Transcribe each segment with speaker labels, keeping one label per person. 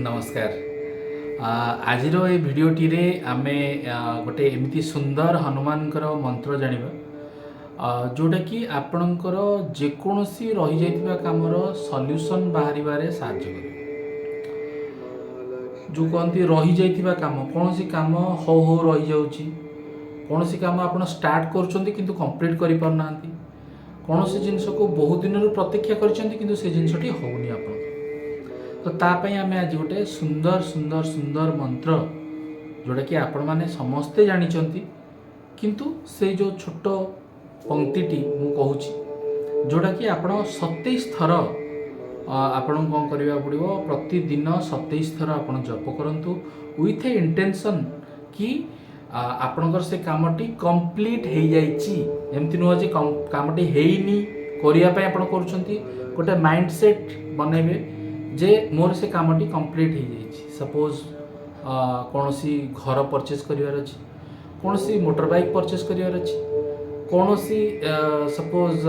Speaker 1: ନମସ୍କାର। ଆଜିର ଏ ଭିଡ଼ିଓଟିରେ ଆମେ ଗୋଟେ ଏମିତି ସୁନ୍ଦର ହନୁମାନଙ୍କର ମନ୍ତ୍ର ଜାଣିବା, ଯେଉଁଟାକି ଆପଣଙ୍କର ଯେକୌଣସି ରହିଯାଇଥିବା କାମର ସଲ୍ୟୁସନ୍ ବାହାରିବାରେ ସାହାଯ୍ୟ କରିବ। ଯେଉଁ କହନ୍ତି ରହିଯାଇଥିବା କାମ, କୌଣସି କାମ ହଉ ହଉ ରହିଯାଉଛି, କୌଣସି କାମ ଆପଣ ଷ୍ଟାର୍ଟ କରୁଛନ୍ତି କିନ୍ତୁ କମ୍ପ୍ଲିଟ୍ କରିପାରୁନାହାନ୍ତି, କୌଣସି ଜିନିଷକୁ ବହୁତ ଦିନରୁ ପ୍ରତୀକ୍ଷା କରିଛନ୍ତି କିନ୍ତୁ ସେ ଜିନିଷଟି ହେଉନି ଆପଣଙ୍କର, ତ ତା ପାଇଁ ଆମେ ଆଜି ଗୋଟେ ସୁନ୍ଦର ସୁନ୍ଦର ସୁନ୍ଦର ମନ୍ତ୍ର, ଯେଉଁଟାକି ଆପଣମାନେ ସମସ୍ତେ ଜାଣିଛନ୍ତି, କିନ୍ତୁ ସେଇ ଯେଉଁ ଛୋଟ ପଙ୍କ୍ତିଟି ମୁଁ କହୁଛି, ଯେଉଁଟାକି ଆପଣ 27 ଥର ଆପଣଙ୍କୁ କ'ଣ କରିବାକୁ ପଡ଼ିବ, ପ୍ରତିଦିନ 27 ଥର ଆପଣ ଜପ କରନ୍ତୁ ୱିଥ୍ ଏ ଇଣ୍ଟେନସନ୍ କି ଆପଣଙ୍କର ସେ କାମଟି କମ୍ପ୍ଲିଟ୍ ହେଇଯାଇଛି। ଏମିତି ନୁହଁ ଯେ କାମଟି ହେଇନି, କରିବା ପାଇଁ ଆପଣ କରୁଛନ୍ତି। ଗୋଟେ ମାଇଣ୍ଡ ସେଟ୍ ବନେଇବେ ଯେ ମୋର ସେ କାମଟି କମ୍ପ୍ଲିଟ୍ ହେଇଯାଇଛି। ସପୋଜ୍ କୌଣସି ଘର ପରଚେସ୍ କରିବାର ଅଛି, କୌଣସି ମୋଟର ବାଇକ୍ ପରଚେସ୍ କରିବାର ଅଛି, କୌଣସି ସପୋଜ୍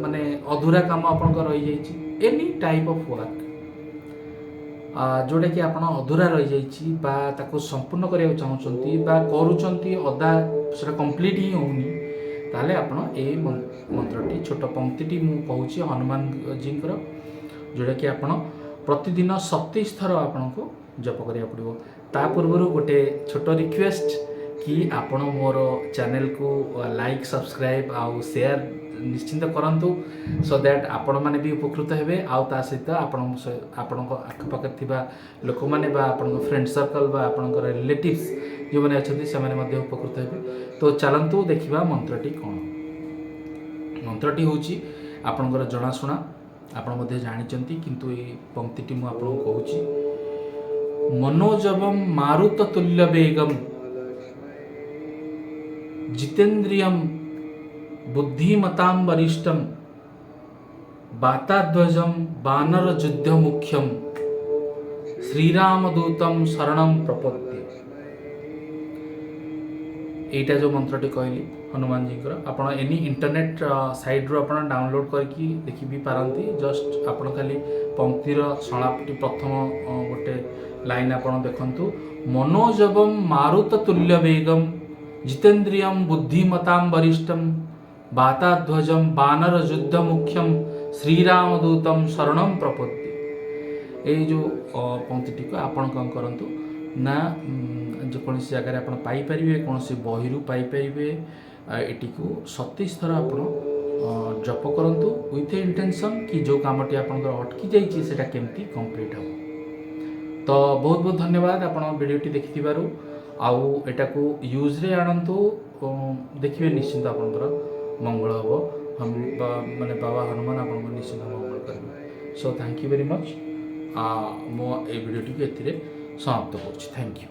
Speaker 1: ମାନେ ଅଧୁରା କାମ ଆପଣଙ୍କର ରହିଯାଇଛି, ଏନି ଟାଇପ୍ ଅଫ୍ ୱାର୍କ ଯେଉଁଟାକି ଆପଣ ଅଧୁରା ରହିଯାଇଛି ବା ତାକୁ ସମ୍ପୂର୍ଣ୍ଣ କରିବାକୁ ଚାହୁଁଛନ୍ତି ବା କରୁଛନ୍ତି ଅଧା, ସେଟା କମ୍ପ୍ଲିଟ୍ ହିଁ ହେଉନି, ତାହେଲେ ଆପଣ ଏଇ ମନ୍ତ୍ରଟି, ଛୋଟ ପଙ୍କ୍ତିଟି ମୁଁ କହୁଛି ହନୁମାନଜୀଙ୍କର, ଯେଉଁଟାକି ଆପଣ ପ୍ରତିଦିନ 27 ଥର ଆପଣଙ୍କୁ ଜପ କରିବାକୁ ପଡ଼ିବ। ତା ପୂର୍ବରୁ ଗୋଟେ ଛୋଟ ରିକ୍ୱେଷ୍ଟ କି ଆପଣ ମୋର ଚ୍ୟାନେଲକୁ ଲାଇକ୍, ସବସ୍କ୍ରାଇବ୍ ଆଉ ସେୟାର ନିଶ୍ଚିନ୍ତ କରନ୍ତୁ, ସୋ that ଆପଣମାନେ ବି ଉପକୃତ ହେବେ ଆଉ ତା ସହିତ ଆପଣଙ୍କ ଆଖପାଖରେ ଥିବା ଲୋକମାନେ ବା ଆପଣଙ୍କ ଫ୍ରେଣ୍ଡ ସର୍କଲ୍ ବା ଆପଣଙ୍କର ରିଲେଟିଭ୍ସ ଯେଉଁମାନେ ଅଛନ୍ତି, ସେମାନେ ମଧ୍ୟ ଉପକୃତ ହେବେ। ତ ଚାଲନ୍ତୁ ଦେଖିବା ମନ୍ତ୍ରଟି କ'ଣ। ମନ୍ତ୍ରଟି ହେଉଛି ଆପଣଙ୍କର ଜଣାଶୁଣା, ଆପଣ ମଧ୍ୟ ଜାଣିଛନ୍ତି, କିନ୍ତୁ ଏଇ ପଙ୍କ୍ତିଟି ମୁଁ ଆପଣଙ୍କୁ କହୁଛି। ମନୋଜବମ ମାରୁତ ତୁଲ୍ୟ ବେଗମ ଜିତେନ୍ଦ୍ରିୟମ ବୁଦ୍ଧିମତାମ ବରିଷ୍ଠମ ବାତାଧ୍ୱଜମ ବାନର ଯୁଦ୍ଧ ମୁଖ୍ୟମ ଶ୍ରୀରାମଦୂତମ ଶରଣମ ପ୍ରପଦ୍ୟେ। ଏଇଟା ଯେଉଁ ମନ୍ତ୍ରଟି କହିଲି ହନୁମାନଜୀଙ୍କର, ଆପଣ ଏନି ଇଣ୍ଟରନେଟ୍ ସାଇଟ୍ରୁ ଆପଣ ଡାଉନଲୋଡ଼୍ କରିକି ଦେଖି ବି ପାରନ୍ତି। ଜଷ୍ଟ ଆପଣ ଖାଲି ପଙ୍କ୍ତିର ସଂଳାପଟି ପ୍ରଥମ ଗୋଟେ ଲାଇନ୍ ଆପଣ ଦେଖନ୍ତୁ। ମନୋଜବମ ମାରୁତ ତୁଲ୍ୟ ବେଗମ ଜିତେନ୍ଦ୍ରିୟମ ବୁଦ୍ଧିମତାମ ବରିଷ୍ଠମ ବାତାଧ୍ୱଜମ ବାନର ଯୁଦ୍ଧ ମୁଖ୍ୟମ ଶ୍ରୀରାମଦୂତମ ଶରଣମ ପ୍ରପଦ୍ୟେ। ଏଇ ଯେଉଁ ପଙ୍କ୍ତିଟିକୁ ଆପଣ କ'ଣ କରନ୍ତୁ ନା, ଯେକୌଣସି ଜାଗାରେ ଆପଣ ପାଇପାରିବେ, କୌଣସି ବହିରୁ ପାଇପାରିବେ, ଏଟିକୁ 27 ଥର ଆପଣ ଜପ କରନ୍ତୁ ୱିଥ୍ ଏ ଇଣ୍ଟେନସନ୍ କି ଯେଉଁ କାମଟି ଆପଣଙ୍କର ଅଟକି ଯାଇଛି, ସେଇଟା କେମିତି କମ୍ପ୍ଲିଟ୍ ହେବ। ତ ବହୁତ ବହୁତ ଧନ୍ୟବାଦ ଆପଣ ଭିଡ଼ିଓଟି ଦେଖିଥିବାରୁ ଆଉ ଏଟାକୁ ୟୁଜ୍ରେ ଆଣନ୍ତୁ, ଦେଖିବେ ନିଶ୍ଚିନ୍ତ ଆପଣଙ୍କର ମଙ୍ଗଳ ହେବ। ମାନେ ବାବା ହନୁମାନ ଆପଣଙ୍କୁ ନିଶ୍ଚିନ୍ତ ମଙ୍ଗଳ କରିବେ। So thank you very much. ମୁଁ ଏଇ ଭିଡ଼ିଓଟିକୁ ଏଥିରେ ସମାପ୍ତ କରୁଛି। Thank you.